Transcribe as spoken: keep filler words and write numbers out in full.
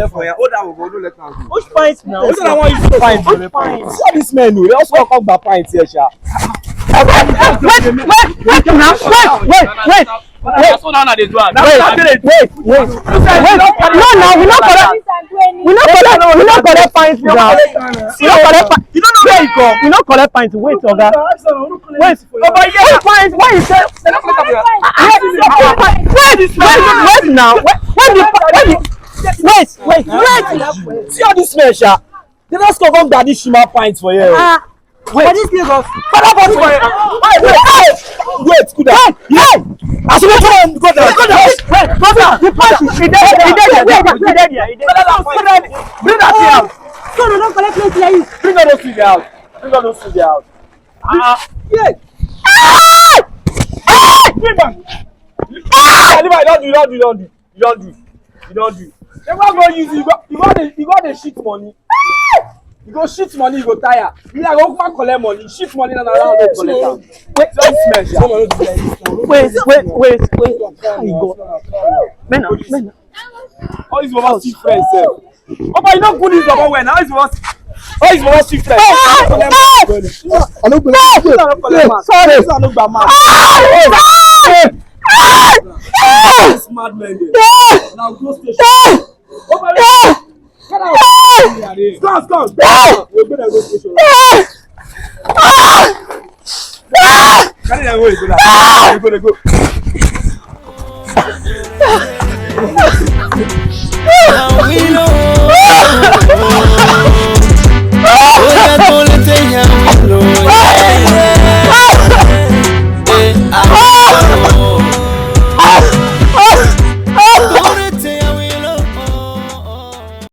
collect for here. Hold that one, no let am go. Which pint now? Wetin I wan use to find? Which pint? See all these men o, they also come gba pint here sha. Wait, wait, wait, wait, wait, wait, wait. Na so una dey do am. Wait, wait, wait, wait. No, now we no collect. We no collect. We no collect pint now. We no collect pint. You no know where you come. We no collect pint. Wait, oga. Wait. Over here. Pint. Why you say? Wait, wait, wait now. Wait, wait, wait, wait, wait, wait. See all these men sha. They just come come gba this shima pint for here. For this Lagos. Father body for here. Wait, wait, wait. Wait, cool down. Hey, as you go down, go down. Go down. Wait, brother. The pint. He dey there. He dey there. He dey there. He dey there. Bring that thing out. So they don't collect plenty like you. Bring all those things out. Make I no see the house. Ah, yeah. Leave am. Ah, leave am. You don do, you don do, you don do. You don do. You don do. Dem go go use you go, you go dey, you go dey shit money. You go shit money, you go tire. Me, I go come collect money. Shit money, na, na, na, go collect am. Wait, just smell, sha. Wait, wait, wait, wait. How you go? Men, men. All these mama see friends, sef. Opa, you no good this baba well. How is mama see, how is mama see friends? I no go. Sorry, I no go mad. This mad man dey. Now go station. Opa, get out. Come, come. We go go station. Carry that way, go there. We go, go.